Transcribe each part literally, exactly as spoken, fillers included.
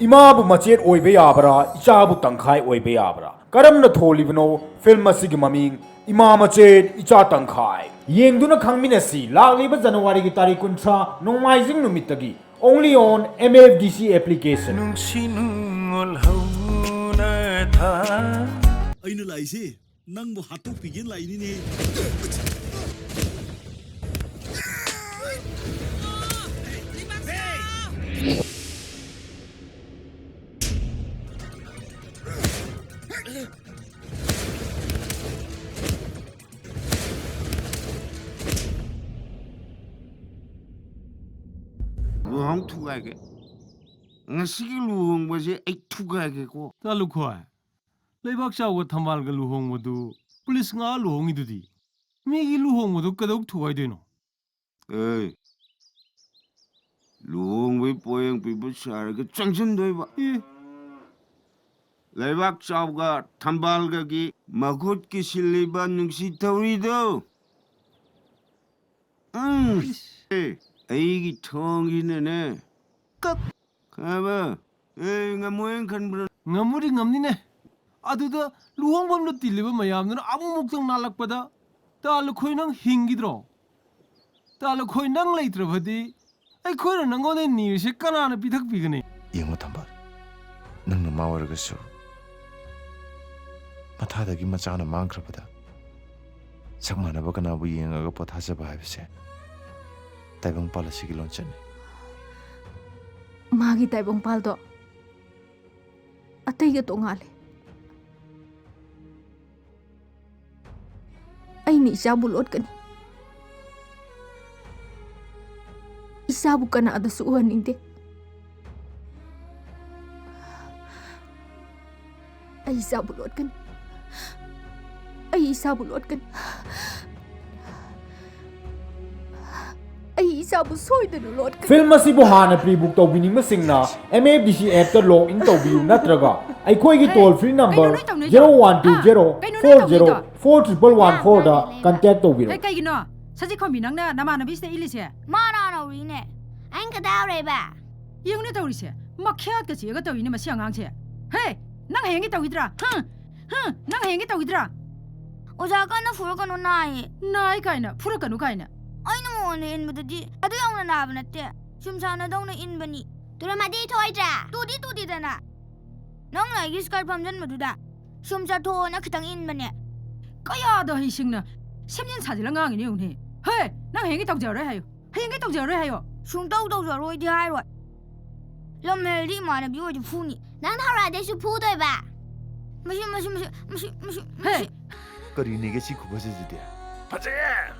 ꯏꯃꯥꯕꯨ ꯃꯆꯦꯠ ꯑꯣꯏꯕ ꯌꯥꯕ꯭ꯔꯥ, ꯏꯆꯥꯕꯨ ꯇꯪꯈꯥꯏ ꯑꯣꯏꯕ ꯌꯥꯕ꯭ꯔꯥ? ꯀꯔꯝꯅ ꯊꯣꯜꯂꯤꯕꯅꯣ ꯐꯤꯜꯝ ꯑꯁꯤꯒꯤ ꯃꯃꯤꯡ ꯏꯃꯥ ꯃꯆꯦꯠ ꯏꯆꯥ ꯇꯪꯈꯥꯏ? ꯌꯦꯡꯗꯨꯅ ꯈꯪꯃꯤꯟꯅꯁꯤ ꯂꯥꯛꯂꯤꯕ ꯖꯅꯋꯥꯔꯤꯒꯤ ꯇꯥꯔꯤꯛ ꯀꯨꯟꯊ꯭ꯔꯥ ꯅꯣꯡꯃꯥꯏꯖꯤꯡ ꯅꯨꯃꯤꯠꯇꯒꯤ, only on M F D C application. ꯅꯨꯡꯁꯤ ꯅꯨꯡꯉꯣꯜ ꯍꯧꯅ ꯊꯥ ꯑꯩꯅ ꯂꯥꯛꯏꯁꯦ ꯅꯪꯕꯨ ꯍꯥꯠꯇꯣꯛꯄꯤꯒꯦꯅ ꯂꯥꯛꯏꯅꯤꯅꯦ꯫ ꯂꯨꯍꯣꯡ ꯊꯨꯒꯥꯏꯒꯦ꯫ ꯉꯁꯤꯒꯤ ꯂꯨꯍꯣꯡꯕꯁꯦ ꯑꯩ ꯊꯨꯒꯥꯏꯒꯦꯀꯣ꯫ ꯇꯥ ꯂꯨꯈꯣꯏ, ꯂꯩꯕꯥꯛ ꯆꯥꯎꯒ ꯊꯝꯕꯥꯜꯒ ꯂꯨꯍꯣꯡꯕꯗꯨ ꯄꯨꯂꯤꯁ ꯉꯥꯛ ꯂꯨꯍꯣꯡꯉꯤꯗꯨꯗꯤ꯫ ꯃꯤꯒꯤ ꯂꯨꯍꯣꯡꯕꯗꯨ ꯀꯩꯗꯧ ꯊꯨꯒꯥꯏꯗꯣꯏꯅꯣ? ꯑꯦ, ꯂꯨꯍꯣꯡꯕꯩ ꯄꯣꯌꯦꯡ ꯄꯤꯕ ꯁꯥꯔꯒ ꯆꯪꯁꯤꯟꯗꯣꯏꯕ꯫ ꯑꯦ꯫ ꯂꯩꯕꯥꯛ ꯆꯥꯎꯒ ꯊꯝꯕꯥꯜꯒꯒꯤ ꯃꯈꯨꯠꯀꯤ ꯁꯤꯜꯂꯤꯕ ꯅꯨꯡꯁꯤ ꯊꯧꯔꯤꯗꯣ꯫ ꯎꯝ꯫ ꯏꯁ꯫ ꯑꯦ, ꯑꯩꯒꯤ ꯊꯣꯡꯒꯤꯅꯅꯦ꯫ ꯀꯛ꯫ ꯈꯪꯉꯕ? ꯑꯦ, ꯉꯝꯃꯣꯏꯅ ꯈꯟꯕ꯭ꯔꯣ? ꯉꯝꯕꯨꯗꯤ ꯉꯝꯅꯤꯅꯦ꯫ ꯑꯗꯨꯗ ꯂꯨꯍꯣꯡꯐꯝꯗ ꯇꯤꯜꯂꯤꯕ ꯃꯌꯥꯝꯗꯨꯅ ꯑꯃꯨꯛꯃꯨꯛꯇꯪ ꯅꯥꯜꯂꯛꯄꯗ, ꯇꯥ ꯂꯨꯈꯣꯏ ꯅꯪ ꯍꯤꯡꯈꯤꯗ꯭ꯔꯣ? ꯇꯥ ꯂꯨꯈꯣꯏ ꯅꯪ ꯂꯩꯇ꯭ꯔꯕꯗꯤ ꯑꯩꯈꯣꯏꯅ ꯅꯪꯉꯣꯟꯗ ꯅꯤꯔꯤꯁꯦ ꯀꯅꯥꯅ ꯄꯤꯊꯛꯄꯤꯒꯅꯤ? ꯌꯦꯡꯉꯨ ꯊꯝꯕꯥꯜ, ꯅꯪ ꯅꯃꯥ ꯑꯣꯏꯔꯒꯁꯨ ꯃꯊꯥꯗꯒꯤ ꯃꯆꯥꯅ ꯃꯥꯡꯈ꯭ꯔꯕꯗ ꯁꯛ ꯃꯥꯟꯅꯕ ꯀꯅꯥꯕꯨ ꯌꯦꯡꯉꯒ ꯄꯣꯊꯥꯖꯕ ꯍꯥꯏꯕꯁꯦ ꯇꯥꯏꯕꯪꯄꯥꯜ ꯑꯁꯤꯒꯤ ꯂꯣꯟꯆꯠꯅꯤ꯫ ꯃꯥꯒꯤ ꯇꯥꯏꯕꯪꯄꯥꯜꯗꯣ ꯑꯇꯩꯒ ꯇꯣꯉꯥꯜꯂꯦ꯫ ꯑꯩꯅ ꯏꯆꯥꯕꯨ ꯂꯣꯠꯀꯅꯤ꯫ ꯏꯆꯥꯕꯨ ꯀꯅꯥꯗꯁꯨ ꯎꯍꯟꯅꯤꯡꯗꯦ꯫ ꯑꯩ ꯏꯆꯥꯕꯨ ꯂꯣꯠꯀꯅꯤ꯫ ꯑꯩ ꯏꯆꯥꯕꯨ ꯂꯣꯠꯀꯅꯤ꯫ ꯑꯩ ꯏꯆꯥꯕꯨ ꯁꯣꯏꯗꯅ ꯂꯣꯠꯀꯅꯤ꯫ ꯐꯤꯜꯝ ꯑꯁꯤꯕꯨ ꯍꯥꯟꯅ pre-book ꯇꯧꯕꯤꯅꯤꯡꯕꯁꯤꯡꯅ M F D C app ꯇ log in ꯇꯧꯕꯤꯌꯨ, ꯅꯠꯇ꯭ꯔꯒ ꯑꯩꯈꯣꯏꯒꯤ ꯍꯦ, toll free number ꯀꯩꯅꯣ ꯅꯣꯏ ꯇꯧꯅꯩꯗꯣ? zero one two zero four zero four triple one four ꯗ contact ꯇꯧꯕꯤꯔꯛꯎ꯫ ꯍꯦ, ꯀꯩꯒꯤꯅꯣ? ꯁꯖꯤꯛꯈꯣꯝꯕꯤ, ꯅꯪꯅ ꯅꯃꯥꯟꯅꯕꯤꯁꯤꯗ ꯏꯜꯂꯤꯁꯦ? ꯃꯥꯅ ꯍꯥꯟꯅ ꯍꯧꯔꯤꯅꯦ꯫ ꯑꯩꯅ ꯀꯗꯥꯏ ꯍꯧꯔꯛꯏꯕ? ꯌꯦꯡꯉꯨꯅꯦ ꯇꯧꯔꯤꯁꯦ꯫ ꯃꯈ꯭ꯌꯥꯠꯀ ꯆꯦꯒ ꯇꯧꯏꯅꯦ ꯃꯁꯤ ꯑꯉꯥꯡꯁꯦ꯫ ꯍꯦ, ꯅꯪ ꯍꯌꯦꯡꯒꯤ ꯇꯧꯈꯤꯗ꯭ꯔꯥ? ꯍꯝ? ꯍꯝ? ꯅꯪ ꯍꯌꯦꯡꯒꯤ ꯇꯧꯈꯤꯗ꯭ꯔꯥ? ꯑꯣꯖꯥ, ꯀꯟꯅ ꯐꯨꯔꯛꯀꯅꯨ, ꯅꯥꯏꯌꯦ꯫ ꯅꯥꯏ ꯀꯥꯏꯅ, ꯐꯨꯔꯛꯀꯅꯨ ꯀꯥꯏꯅ꯫ ꯑꯩꯅ ꯃꯉꯣꯟꯗ ꯏꯟꯕꯗꯨꯗꯤ ꯑꯗꯨ ꯌꯧꯅ ꯅꯥꯕ ꯅꯠꯇꯦ꯫ ꯁꯨꯝ ꯁꯥꯟꯅꯗꯧꯅ ꯏꯟꯕꯅꯤ꯫ ꯇꯨꯔꯝꯃꯗꯤ ꯊꯣꯛꯑꯣꯏꯗ꯭ꯔꯥ? ꯇꯨꯗꯤ ꯇꯨꯗꯦꯗꯅ꯫ ꯅꯪꯅ ꯑꯩꯒꯤ ꯁ꯭ꯀꯔꯠ ꯐꯝꯖꯟꯕꯗꯨꯗ ꯁꯨꯝ ꯆꯠꯊꯣꯛꯑꯣꯅ ꯈꯤꯇꯪ ꯏꯟꯕꯅꯦ꯫ ꯀꯌꯥꯗ ꯍꯩꯁꯤꯡꯅ ꯁꯦꯝꯖꯤꯟ ꯁꯥꯖꯤꯜꯂ ꯉꯥꯡꯉꯤꯅꯦ ꯌꯦꯡꯉꯨꯅꯦ꯫ ꯍꯦ, ꯅꯪ ꯍꯌꯦꯡꯒꯤ ꯇꯧꯖꯔꯣꯏ ꯍꯥꯏꯌꯨ꯫ ꯍꯌꯦꯡꯒꯤ ꯇꯧꯖꯔꯣꯏ ꯍꯥꯏꯌꯣ꯫ ꯁꯨꯡꯇꯧ ꯇꯧꯖꯔꯣꯏꯗꯤ ꯍꯥꯏꯔꯣꯏ꯫ ꯂꯝ ꯍꯦꯜꯂꯗꯤ ꯏꯃꯥꯟꯅꯕꯤ ꯑꯣꯏꯗꯤ ꯐꯨꯅꯤ꯫ ꯅꯪꯅ ꯍꯧꯔꯛꯑꯗꯤ ꯑꯩꯁꯨ ꯐꯨꯗꯣꯏꯕ꯫ ꯃꯁꯤ, ꯃꯁꯤ, ꯃꯁꯤ, ꯃꯁꯤ, ꯃꯁꯤ, ꯍꯦ! ꯃꯁꯤ꯫ ꯀꯔꯤꯅꯦꯒꯦ ꯁꯤ ꯈꯨꯐꯖꯁꯤꯗꯤ? ꯐꯖꯩꯌꯦ!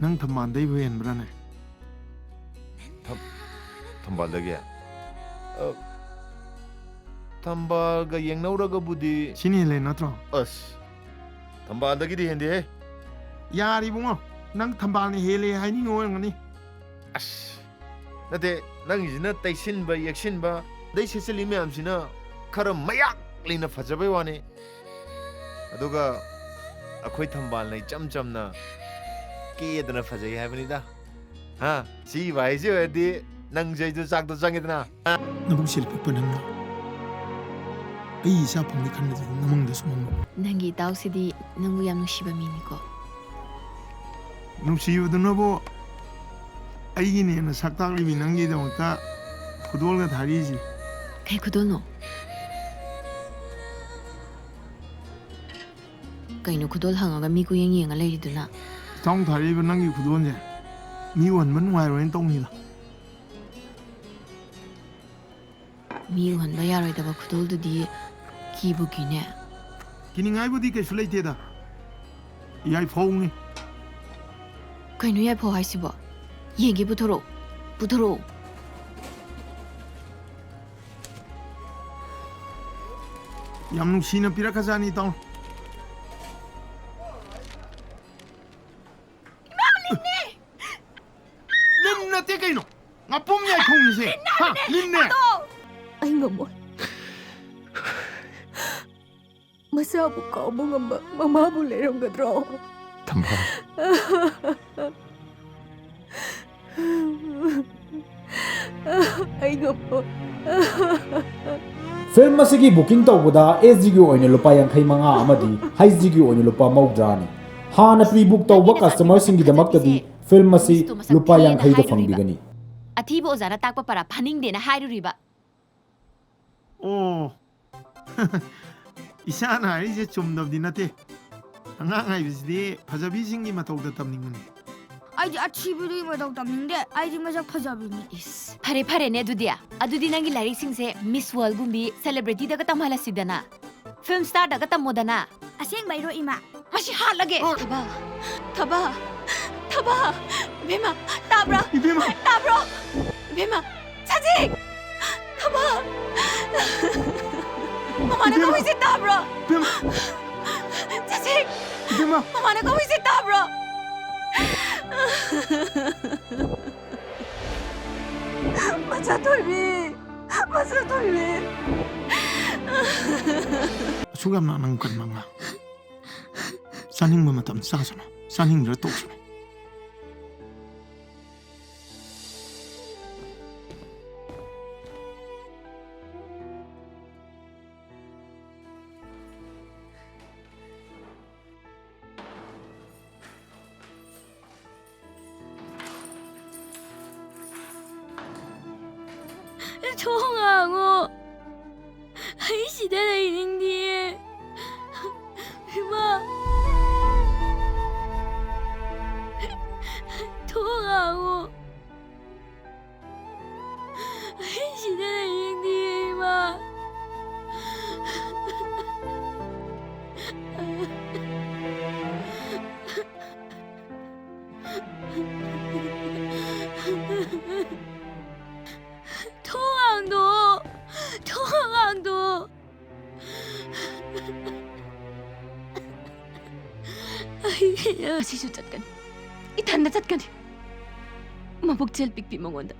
ꯅꯪ ꯊꯝꯕꯥꯜꯗꯩꯕꯨ ꯍꯦꯟꯕ꯭ꯔꯥꯅꯦ? ꯊꯝ-, ꯊꯝꯕꯥꯜꯗꯒꯤ? ꯑ, ꯊꯝꯕꯥꯜꯒ ꯌꯦꯡꯅꯧꯔꯒꯕꯨꯗꯤ ꯁꯤꯅ ꯍꯦꯜꯂꯦ ꯅꯠꯇ꯭ꯔꯣ? ꯑꯁ, ꯊꯝꯕꯥꯜꯗꯒꯤꯗꯤ ꯍꯦꯟꯗꯦꯍꯦ꯫ ꯌꯥꯔꯦ ꯏꯕꯨꯡꯉꯣ, ꯅꯪ ꯊꯝꯕꯥꯜꯅ ꯍꯦꯜꯂꯦ ꯍꯥꯏꯅꯤꯡꯉꯤ ꯑꯣꯏꯔꯝꯒꯅꯤ꯫ ꯑꯁ, ꯅꯠꯇꯦ, ꯅꯪꯒꯤꯁꯤꯅ ꯇꯩꯁꯤꯟꯕ, ꯌꯦꯛꯁꯤꯟꯕ, ꯑꯗꯩ ꯁꯦꯠꯆꯜꯂꯤ ꯃꯌꯥꯝꯁꯤꯅ ꯈꯔ ꯃꯌꯥꯛ ꯂꯩꯅ ꯐꯖꯕꯩ ꯋꯥꯅꯤ꯫ ꯑꯗꯨꯒ ꯑꯩꯈꯣꯏ ꯊꯝꯕꯥꯜꯅ ꯏꯆꯝ ꯆꯝꯅ ꯀꯦꯗꯅ ꯐꯖꯩ ꯍꯥꯏꯕꯅꯤꯗ꯫ ꯍꯥ? ꯁꯤ ꯋꯥꯍꯩꯁꯤ ꯑꯣꯏꯔꯗꯤ ꯅꯪꯁꯨ ꯑꯩꯁꯨ ꯆꯥꯛꯇꯣ ꯆꯪꯉꯦꯗꯅ꯫ ꯅꯕꯨꯛꯁꯤ ꯄꯤꯛꯄ ꯅꯪꯅ ꯑꯩ ꯏꯆꯥ ꯐꯪꯅꯤ ꯈꯟꯕꯗ ꯅꯃꯪꯗꯁꯨ ꯃꯪꯉꯨ꯫ ꯅꯪꯒꯤ ꯏꯇꯥꯎꯁꯤꯗꯤ ꯅꯪꯕꯨ ꯌꯥꯝ ꯅꯨꯡꯁꯤꯕ ꯃꯤꯅꯤꯀꯣ꯫ ꯅꯨꯡꯁꯤꯕꯗꯨꯅꯕꯨ ꯑꯩꯒꯤꯅꯦꯅ ꯁꯛ ꯇꯥꯛꯂꯤꯕꯤ ꯅꯪꯒꯤꯗꯃꯛꯇ ꯈꯨꯗꯣꯜꯒ ꯊꯥꯔꯤꯁꯤ꯫ ꯀꯩ ꯈꯨꯗꯣꯜꯅꯣ? ꯀꯩꯅꯣ ꯈꯨꯗꯣꯜ ꯍꯪꯉꯒ ꯃꯤ ꯀꯨꯌꯦꯡ ꯌꯦꯡꯉ ꯂꯩꯔꯤꯗꯨꯅ? ꯏꯇꯥꯎꯅ ꯊꯥꯔꯛꯏꯕ ꯅꯪꯒꯤ ꯈꯨꯗꯣꯜꯁꯦ ꯃꯤ ꯎꯍꯟꯕ ꯅꯨꯡꯉꯥꯏꯔꯣꯏꯅ ꯇꯧꯅꯤꯗ꯫ ꯃꯤ ꯎꯍꯟꯕ ꯌꯥꯔꯣꯏꯗꯕ ꯈꯨꯗꯣꯜꯗꯨꯗꯤ ꯀꯤꯕꯨ ꯀꯤꯅꯦ꯫ ꯀꯤꯅꯤꯡꯉꯥꯏꯕꯨꯗꯤ ꯀꯩꯁꯨ ꯂꯩꯇꯦꯗ꯫ ꯌꯥꯏꯐꯧꯅꯤ꯫ ꯀꯩꯅꯣ ꯌꯥꯏꯐꯧ ꯍꯥꯏꯁꯤꯕꯣ? ꯌꯦꯡꯒꯦ, ꯄꯨꯊꯣꯔꯛꯑꯣ, ꯄꯨꯊꯣꯔꯛꯑꯣ꯫ ꯌꯥꯝ ꯅꯨꯡꯁꯤꯅ ꯄꯤꯔꯛꯈ꯭ꯔꯖꯥꯠꯅꯤ, ꯏꯇꯥꯎ꯫ ꯂꯤꯟ ꯅꯠꯇꯦ ꯀꯩꯅꯣ? ꯉꯥꯄꯨꯝ ꯌꯥꯏꯐꯧꯅꯤꯁꯦ꯫ ꯍꯥ? ꯂꯤꯟꯅꯦ꯫ ꯑꯩ ꯉꯝꯃꯣꯏ꯫ ꯃꯆꯥꯕꯨ ꯀꯥꯎꯕ ꯉꯝꯕ ꯃꯃꯥꯕꯨ ꯂꯩꯔꯝꯒꯗ꯭ꯔꯣ? ꯊꯝꯕꯥꯜ꯫ ꯑꯩ ꯉꯝꯃꯣꯏ꯫ ꯐꯤꯜꯝ ꯑꯁꯤꯒꯤ ꯕꯨꯀꯤꯡ ꯇꯧꯕꯗ ꯑꯦꯁ ꯖꯤꯒꯤ ꯑꯣꯏꯅ ꯂꯨꯄꯥ ꯌꯥꯡꯈꯩ ꯃꯉꯥ ꯑꯃꯗꯤ ꯍꯩꯆ ꯗꯤꯒꯤ ꯑꯣꯏꯅ ꯂꯨꯄꯥ ꯃꯧꯗ꯭ꯔꯥꯅꯤ꯫ ꯍꯥꯟꯅ ꯄ꯭ꯔꯤ ꯕꯨꯛ ꯇꯧꯕ ꯀꯁꯇꯃꯔꯁꯤꯡꯒꯤꯗꯃꯛꯇꯗꯤ ꯐꯤꯜꯝ ꯑꯁꯤ ꯂꯨꯄꯥ ꯌꯥꯡꯈꯩꯗ ꯐꯪꯕꯤꯒꯅꯤ꯫ ꯑꯊꯤꯕ ꯑꯣꯖꯥꯅ ꯇꯥꯛꯄ ꯄꯔꯥ ꯐꯥꯅꯤꯡꯗꯦꯅ ꯍꯥꯏꯔꯨꯔꯤꯕ꯫ ꯑꯣ꯫ ꯏꯁꯥꯅ ꯍꯥꯏꯔꯤꯁꯦ ꯆꯨꯝꯗꯕꯗꯤ ꯅꯠꯇꯦ꯫ ꯑꯉꯥꯡ ꯍꯥꯏꯕꯁꯤꯗꯤ ꯐꯖꯕꯤꯁꯤꯡꯒꯤ ꯃꯇꯧꯗ ꯇꯝꯅꯤꯡꯕꯅꯤ꯫ ꯑꯩꯗꯤ ꯑꯊꯤꯕꯗꯨꯒꯤ ꯃꯇꯧ ꯇꯝꯅꯤꯡꯗꯦ꯫ ꯑꯩꯗꯤ ꯃꯁꯛ ꯐꯖꯕꯤꯅꯤ꯫ ꯏꯁ, ꯐꯔꯦ ꯐꯔꯦꯅꯦ ꯑꯗꯨꯗꯤ꯫ ꯑꯗꯨꯗꯤ ꯅꯪꯒꯤ ꯂꯥꯏꯔꯤꯛꯁꯤꯡꯁꯦ ꯃꯤꯁ ꯋꯥꯔꯜꯒꯨꯝꯕꯤ, ꯁꯦꯂꯦꯕ꯭ꯔꯤꯇꯤꯗꯒ ꯇꯝꯍꯜꯂꯁꯤꯗꯅ꯫ ꯐꯤꯜꯝ ꯁ꯭ꯇꯥꯔꯗꯒ ꯇꯝꯃꯣꯗꯅ꯫ ꯑꯁꯦꯡꯕꯩꯔꯣ, ꯏꯃꯥ? ꯃꯁꯤ ꯍꯥꯠꯂꯒꯦ꯫ ꯊꯕꯥ, ꯊꯕꯥ, ꯊꯕꯥ꯫ ꯏꯕꯦꯝꯃ, ꯇꯥꯕ꯭ꯔꯥ? ꯏꯕꯦꯝꯃ! ꯇꯥꯕ꯭ꯔꯣ? ꯏꯕꯦꯝꯃ, ꯁꯖꯤꯛ! ꯊꯕꯥ! ꯃꯃꯥꯅ ꯏꯕꯦꯝꯃ! ꯀꯧꯏꯁꯦ ꯇꯥꯕ꯭ꯔꯣ? ꯏꯕꯦꯝꯃ! ꯁꯖꯤꯛ! ꯏꯕꯦꯝꯃ! ꯃꯃꯥꯅ ꯀꯧꯏꯁꯦ ꯇꯥꯕ꯭ꯔꯣ? ꯃꯆꯥꯊꯣꯏꯕꯤ! ꯃꯆꯥꯊꯣꯏꯕꯤ! ꯑꯁꯨꯛ ꯌꯥꯝꯅ ꯅꯪ ꯀꯟꯕ ꯑꯉꯥꯡ꯫ ꯆꯥꯅꯤꯡꯕ ꯃꯇꯝ ꯆꯥꯁꯅꯨ꯫ ꯆꯥꯅꯤꯡꯗ꯭ꯔ ꯇꯣꯛꯁꯅꯨ꯫ ꯊꯣꯡ ꯍꯥꯡꯉꯣ꯫ ꯑꯩ ꯁꯤꯗ ꯂꯩꯅꯤꯡꯗꯤꯌꯦ꯫ ꯏꯃꯥ꯫ ꯊꯣꯡ ꯍꯥꯡꯉꯣ꯫ ꯑꯩ ꯁꯤꯗ ꯂꯩꯅꯤꯡꯗꯤꯌꯦ, ꯏꯃꯥ꯫ ꯊꯣꯡ ꯍꯥꯡꯗꯣꯛꯑꯣ! ꯊꯣꯡ ꯍꯥꯡꯗꯣꯛꯑꯣ! ꯑꯩ ꯉꯁꯤꯁꯨ ꯆꯠꯀꯅꯤ꯫ ꯏꯊꯟꯗ ꯆꯠꯀꯅꯤ꯫ ꯃꯕꯨꯛꯆꯦꯜ ꯄꯤꯛꯄꯤ ꯃꯉꯣꯟꯗ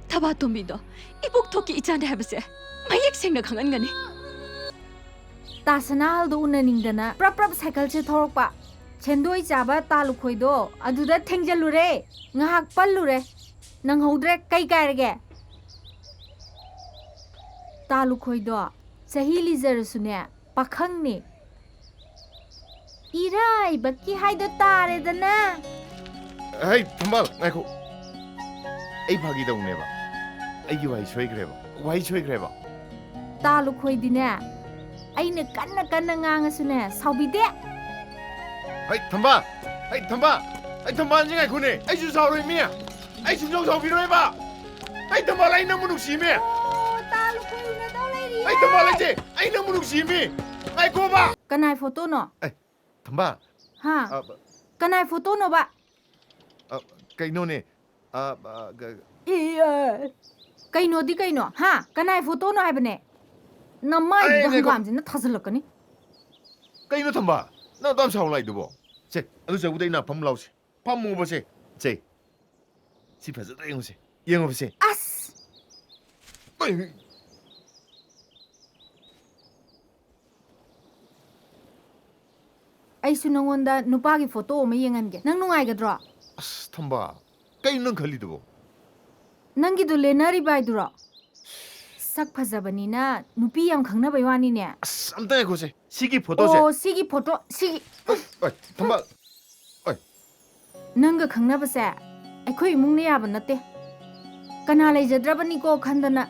ꯊꯕꯥꯇꯣꯝꯕꯤꯗꯣ ꯏꯕꯣꯛ ꯊꯣꯛꯀꯤ ꯏꯆꯥꯅꯦ ꯍꯥꯏꯕꯁꯦ ꯃꯌꯦꯛ ꯁꯦꯡꯅ ꯈꯪꯍꯟꯒꯅꯤ꯫ ꯇꯥ ꯁꯅꯥꯍꯜꯗꯣ ꯎꯅꯅꯤꯡꯗꯅ ꯄ꯭ꯔꯞ ꯄ꯭ꯔꯞ ꯁꯥꯏꯀꯜꯁꯦ ꯊꯧꯔꯛꯄ꯫ ꯁꯦꯟꯗꯣꯏ ꯆꯥꯕ ꯇꯥ ꯂꯨꯈꯣꯏꯗꯣ ꯑꯗꯨꯗ ꯊꯦꯡꯖꯜꯂꯨꯔꯦ꯫ ꯉꯥꯏꯍꯥꯛ ꯄꯜꯂꯨꯔꯦ꯫ ꯅꯪꯍꯧꯗ꯭ꯔꯦ꯫ ꯀꯩ ꯀꯥꯏꯔꯒꯦ? ꯇꯥ ꯂꯨꯈꯣꯏꯗꯣ ꯆꯍꯤ ꯂꯤꯖꯔꯁꯨꯅꯦ, ꯄꯥꯈꯪꯅꯤ꯫ ꯏꯔꯥꯏꯕꯛꯀꯤ ꯍꯥꯏꯗꯣ ꯇꯥꯔꯦꯗꯅ꯫ ꯍꯩ, ꯊꯝꯕꯥꯜ, ꯉꯥꯏꯈꯣ꯫ ꯑꯩ ꯐꯥꯒꯤ ꯇꯧꯅꯦꯕ꯫ ꯑꯩꯒꯤ ꯋꯥꯍꯩ ꯁꯣꯏꯈ꯭ꯔꯦꯕ꯫ ꯋꯥꯍꯩ ꯁꯣꯏꯈ꯭ꯔꯦꯕ꯫ ꯇꯥ ꯂꯨꯈꯣꯏꯗꯤꯅꯦ, ꯑꯩꯅ ꯀꯟꯅ ꯀꯟꯅ ꯉꯥꯡꯉꯁꯨꯅꯦ, ꯁꯥꯎꯕꯤꯗꯦ꯫ ꯍꯩ, ꯊꯝꯕꯥꯜ! ꯍꯩ, ꯊꯝꯕꯥꯜ! ꯍꯩ, ꯊꯝꯕꯥꯜꯁꯦ ꯉꯥꯏꯈꯣꯅꯦ! ꯑꯩꯁꯨ ꯁꯥꯎꯔꯣꯏ ꯃꯤ! ꯑꯩ ꯁꯨꯡꯁꯥꯎ ꯁꯥꯎꯕꯤꯔꯣꯏꯕ! ꯍꯩ, ꯊꯝꯕꯥꯜ, ꯑꯩ ꯅꯪꯕꯨ ꯅꯨꯡꯁꯤꯃꯤ! ꯑꯣ, ꯇꯥ ꯂꯨꯈꯣꯏ ꯎꯅꯗꯧ ꯂꯩꯔꯤꯌꯦ! ꯍꯩ, ꯊꯝꯕꯥꯜ, ꯑꯩꯁꯦ! ꯑꯩ ꯅꯪꯕꯨ ꯅꯨꯡꯁꯤꯃꯤ! ꯉꯥꯏꯈꯣꯕ! ꯀꯅꯥꯏ ꯐꯣꯇꯣꯅꯣ? ꯑꯦ, ꯊꯝꯕꯥꯜ! ꯍꯥ? ꯑ, ꯀꯅꯥꯏ ꯐꯣꯇꯣꯅꯣꯕ? ꯑ, ꯀꯩꯅꯣꯅꯦ, ꯑ, ꯑ, ꯒ- ꯏ, ꯑ, ꯀꯩꯅꯣꯗꯤ ꯀꯩꯅꯣ? ꯍꯥ? ꯀꯅꯥꯏ ꯐꯣꯇꯣꯅꯣ ꯍꯥꯏꯕꯅꯦ? ꯅꯃꯥꯏꯗꯨꯗ ꯑꯩ ꯉꯥꯏꯈꯣ꯫ ꯍꯪꯒꯥꯝꯁꯤꯅ ꯊꯥꯖꯤꯜꯂꯛꯀꯅꯤ꯫ ꯀꯩꯅꯣ ꯊꯝꯕ? ꯅꯪ ꯑꯗꯨꯌꯥꯝ ꯁꯥꯎ ꯂꯥꯛꯏꯗꯨꯕꯣ? ꯁꯦ, ꯑꯗꯨ ꯆꯧꯕꯗ ꯑꯩ ꯅꯥ ꯐꯝ ꯂꯥꯎꯁꯦ꯫ ꯐꯝꯃꯣꯕꯁꯦ꯫ ꯁꯦ꯫ ꯁꯤ ꯐꯖꯗ꯭ꯔꯥ ꯌꯦꯡꯉꯨꯁꯦ꯫ ꯌꯦꯡꯉꯣꯕꯁꯦ꯫ ꯑꯁ! ꯑꯩ- ꯑꯩꯁꯨ ꯅꯉꯣꯟꯗ ꯅꯨꯄꯥꯒꯤ ꯐꯣꯇꯣ ꯑꯃ ꯌꯦꯡꯍꯟꯒꯦ꯫ ꯅꯪ ꯅꯨꯡꯉꯥꯏꯒꯗ꯭ꯔꯣ? ꯑꯁ, ꯊꯝꯕꯥ, ꯀꯩꯅꯣ ꯅꯪ ꯈꯜꯂꯤꯗꯨꯕꯣ? ꯅꯪꯒꯤꯗꯣ ꯂꯦꯟꯅꯔꯤꯕ ꯍꯥꯏꯗꯨꯔꯣ? ꯁꯛ ꯐꯖꯕꯅꯤꯅ ꯅꯨꯄꯤ ꯌꯥꯝ ꯈꯪꯅꯕꯩ ꯋꯥꯅꯤꯅꯦ꯫ ꯑꯁ, ꯑꯝꯇ ꯉꯥꯏꯈꯣꯁꯦ꯫ ꯁꯤꯒꯤ ꯐꯣꯇꯣꯁꯦ꯫ ꯑꯣ, ꯁꯤꯒꯤ ꯐꯣꯇꯣ, ꯁꯤꯒꯤ꯫ ꯑꯣꯏ, ꯊꯝꯕꯥꯜ꯫ ꯑꯣꯏ꯫ ꯅꯪꯒ ꯈꯪꯅꯕꯁꯦ ꯑꯩꯈꯣꯏ ꯏꯃꯨꯡꯅ ꯌꯥꯕ ꯅꯠꯇꯦ꯫ ꯀꯅꯥ ꯂꯩꯖꯗ꯭ꯔꯕꯅꯤꯀꯣ ꯈꯟꯗꯅ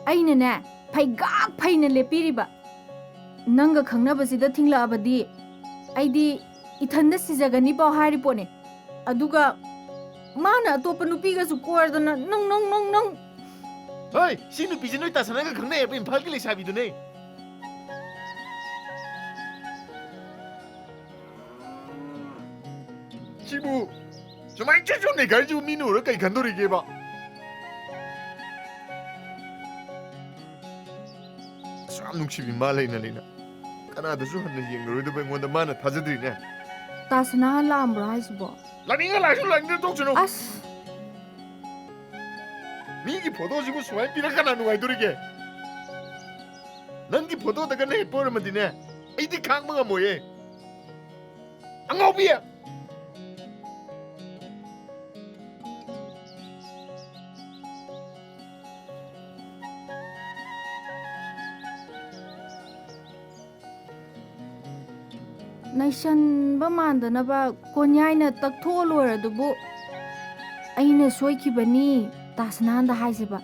ꯑꯩꯅꯅꯦ ꯐꯩꯒꯥꯛ ꯐꯩꯅ ꯂꯦꯞꯄꯤꯔꯤꯕ꯫ ꯅꯪꯒ ꯈꯪꯅꯕꯁꯤꯗ ꯊꯤꯡꯂꯛꯑꯕꯗꯤ ꯑꯩꯗꯤ ꯏꯊꯟꯗ ꯁꯤꯖꯒꯅꯤ ꯄꯥꯎ ꯍꯥꯏꯔꯤ ꯄꯣꯠꯅꯤ꯫ ꯑꯗꯨꯒ ꯃꯥꯅ ꯑꯇꯣꯞꯄ ꯅꯨꯄꯤꯒꯁꯨ ꯀꯣꯏꯔꯗꯅ ꯅꯪ, ꯅꯪ, ꯅꯪ, ꯅꯪ꯫ ꯍꯣꯏ, ꯁꯤ ꯅꯨꯄꯤꯁꯤ ꯅꯣꯏ ꯇꯥꯁꯅꯒ ꯈꯪꯅꯩ ꯍꯥꯏꯕ ꯏꯝꯐꯥꯜꯒꯤ ꯂꯩꯁꯥꯕꯤꯗꯨꯅꯦ꯫ ꯁꯤꯕꯨ ꯁꯨꯃꯥꯏꯅ ꯆꯠ ꯆꯠ ꯅꯩꯈꯥꯏꯔꯤꯁꯤꯕꯨ ꯃꯤꯅ ꯎꯔ ꯀꯩ ꯈꯟꯗꯣꯔꯤꯒꯦꯕ? ꯑꯁꯨꯛ ꯌꯥꯝ ꯅꯨꯡꯁꯤꯕꯤ ꯃꯥ ꯂꯩꯅ ꯂꯩꯅ ꯀꯅꯥꯗꯁꯨ ꯍꯟꯅ ꯌꯦꯡꯂꯔꯣꯏꯗꯕ ꯑꯩꯉꯣꯟꯗ ꯃꯥꯅ ꯊꯥꯖꯗ꯭ꯔꯤꯅꯦ꯫ ꯇꯥꯁꯅꯥ ꯂꯥꯛꯑꯝꯕ꯭ꯔꯣ ꯍꯥꯏꯁꯤꯕꯣ? ꯂꯥꯛꯅꯤꯡꯉ ꯂꯥꯛꯁꯨ ꯂꯥꯛꯅꯤꯡꯗ ꯇꯣꯛꯁꯅꯨ꯫ ꯑꯁ! ꯃꯤꯒꯤ ꯐꯣꯇꯣꯁꯤꯕꯨ ꯁꯨꯃꯥꯏꯅ ꯄꯤꯔ ꯀꯅꯥ ꯅꯨꯡꯉꯥꯏꯗꯣꯔꯤꯒꯦ? ꯅꯪꯒꯤ ꯐꯣꯇꯣꯗꯒ ꯅꯦꯠꯄ ꯑꯣꯏꯔꯝꯃꯗꯤꯅꯦ, ꯑꯩꯗꯤ ꯈꯥꯡꯕ ꯉꯝꯃꯣꯏꯌꯦ꯫ ꯑꯉꯥꯎꯕꯤ! ꯅꯩꯁꯟꯕ ꯃꯥꯟꯗꯅꯕ ꯀꯣꯟꯌꯥꯏꯅ ꯇꯛꯊꯣꯛꯑ ꯂꯣꯏꯔꯗꯨꯕꯨ꯫ ꯑꯩꯅ ꯁꯣꯏꯈꯤꯕꯅꯤ ꯇꯥꯁꯅꯥꯟꯗ ꯍꯥꯏꯁꯦꯕ꯫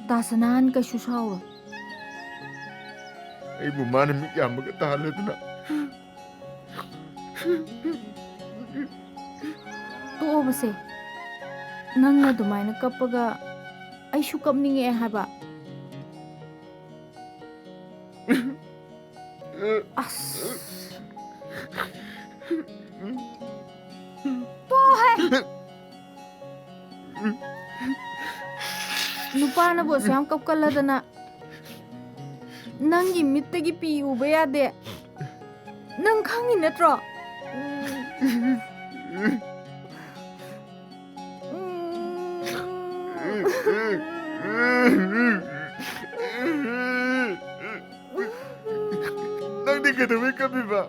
ꯇꯥꯁꯅꯥꯟ ꯀꯩꯁꯨ ꯁꯥꯎꯔꯣꯏ꯫ ꯑꯩꯕꯨ ꯃꯥꯅ ꯃꯤꯠ ꯌꯥꯝꯕꯒ ꯇꯥꯍꯜꯂꯗꯅ꯫ ꯇꯣꯛꯑꯣꯕꯁꯦ꯫ ꯅꯪꯅ ꯑꯗꯨꯃꯥꯏꯅ ꯀꯞꯄꯒ ꯑꯩꯁꯨ ꯀꯞꯅꯤꯡꯉꯛꯑꯦ ꯍꯥꯏꯕ꯫ ꯑꯁ꯫ ꯇꯣꯛꯑꯣꯍꯦ! ꯅꯨꯄꯥꯅꯕꯨ ꯑꯁꯨꯛ ꯌꯥꯝ ꯀꯞꯀꯜꯂꯗꯅ ꯅꯪꯒꯤ ꯃꯤꯠꯇꯒꯤ ꯄꯤ ꯎꯕ ꯌꯥꯗꯦ꯫ ꯅꯪ ꯈꯪꯉꯤ ꯅꯠꯇ꯭ꯔꯣ? ꯅꯪꯗꯤ ꯀꯩꯗꯧꯕꯩ ꯀꯞꯄꯤꯕ?